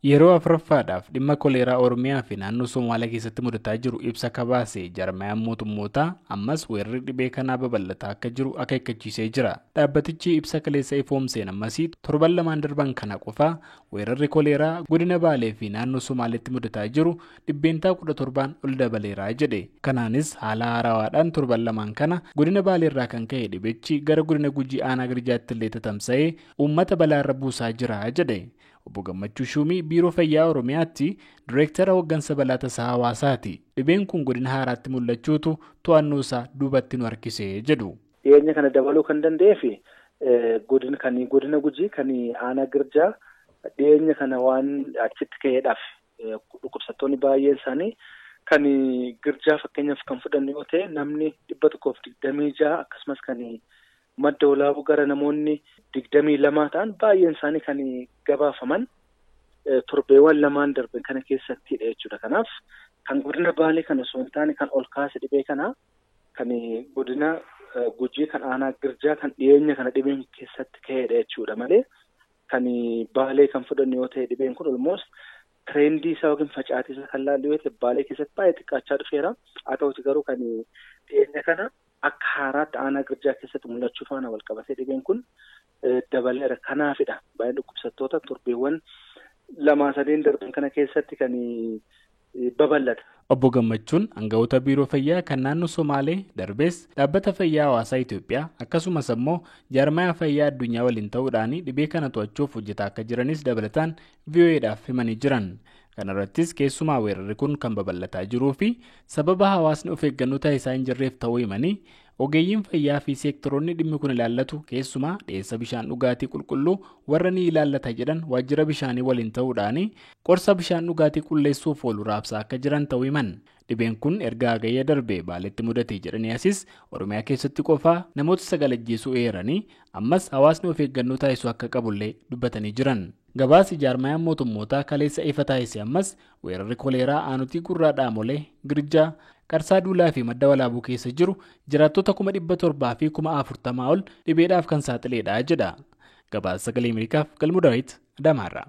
Yeroo afuraffaadhaaf dhimma koleeraa Oromiyaa fi naannoo Somaaliyaa keessatti mudataa jiru ibsa kabaase jarmayaan mootummootaa ammas weerarri dhibee kanaa babal'ataa akka jiru akeekkachiisee jira. Dhaabbatichi ibsa kaleessa ifoomseen ammasii torban lamaan darban kana qofaa weerarri koleeraa godina Baalee fi naannoo Somaaliyaatti mudataa jiru 17% ol dabaleeraa jedhe. Kanaanis haala haarawaadhaan torban lamaan kana godina Baalee irraa kan ka'e dhibichi gara godina Gujii aanaa Girjaatti illee tatamsa'ee uummata balaarra buusaa jira jedhe. Obbo Gammachuu Shuumii Biiroo Fayyaa Oromiyaatti Direektara Hooggansa Balaa Tasaa Hawaasaati. Dhibeen kun godina haaraatti mul'achuutu to'annoo isaa duubatti nu harkisee jedhu. Dhiyeenya kana dabaluu kan danda'eef godina Gujii kan aanaa Girjaa dhiyeenya kana waan achitti ka'eedhaaf dhukkubsattoonni baay'een isaanii kan Girjaa fakkeenyaaf kan fudhanne yoo ta'e namni 126 akkasumas kan madda olaabuu gara namoonni 22 ta'an baay'een isaanii kan gabaafaman torbeewwan lamaan darban kana keessattidha jechuudha. Kanaaf kan godina Baalee kana osoo hin taane kan ol kaase dhibee kana kan godina Gujii kan aanaa Girjaa kan dhiyeenya kana dhibeen keessatti ka'edha jechuudha malee kan Baalee kan fudhannu yoo ta'e dhibeen kun almost tireendii isaa yookiin facaatii isaa kan laallu yoo ta'e Baalee keessatti baay'ee xiqqaachaa dhufeera. Haa ta'uti garuu kan dhiyeenya kana akka haaraatti aanaa Girjaa keessatti mul'achuu faana wal qabatee dhibeen kun dabaleera. Kanaafidha baay'een dhukkubsattoota torbeewwan 2-3 darban kana keessatti kan babal'ata. Obbo Gammachuun aangawoota Biiroo Fayyaa kan naannoo Somaalee darbees dhaabbata fayyaa hawaasaa Itoophiyaa akkasumas immoo jaarmaya fayyaa addunyaa waliin ta'uudhaan dhibee kana to'achuuf hojjetaa akka jiranis dabalataan VOAdhaaf himanii jiran. Kana irrattis keessumaa weerarri kun kan babal'ataa jiruu fi sababa hawaasni of eeggannoo taasisaa hin jirreef ta'uu himanii ogeeyyiin fayyaa fi seektoroonni dhimmi kun ilaallatu keessumaa dhiyeessa bishaan dhugaatii qulqulluu warra ni ilaallata jedhan waajjira bishaanii waliin ta'uudhaan qorsa bishaan dhugaatii qulleessuuf oolu raabsaa akka jiran ta'uu himan. Dhibeen kun erga hagayya darbee Baaleetti mudate jedhanii asis Oromiyaa keessatti qofaa namoota 9 ajjeesuu eeranii ammas hawaasni of eeggannoo taasisuu akka qabullee dubbatanii jiran. Gabaasi jaarmayaan mootummootaa kaleessa ifa taasise ammas weerarri koleeraa aanutii gurraa dhaamolee Girjaa Qarsaa Duulaa fi madda walaabuu keessa jiru jiraattota 740,000 ol dhibeedhaaf kan saaxileedha jedha. Gabaasa Sagalee Ameerikaaf Galmuu Daawit Adaamaarraa.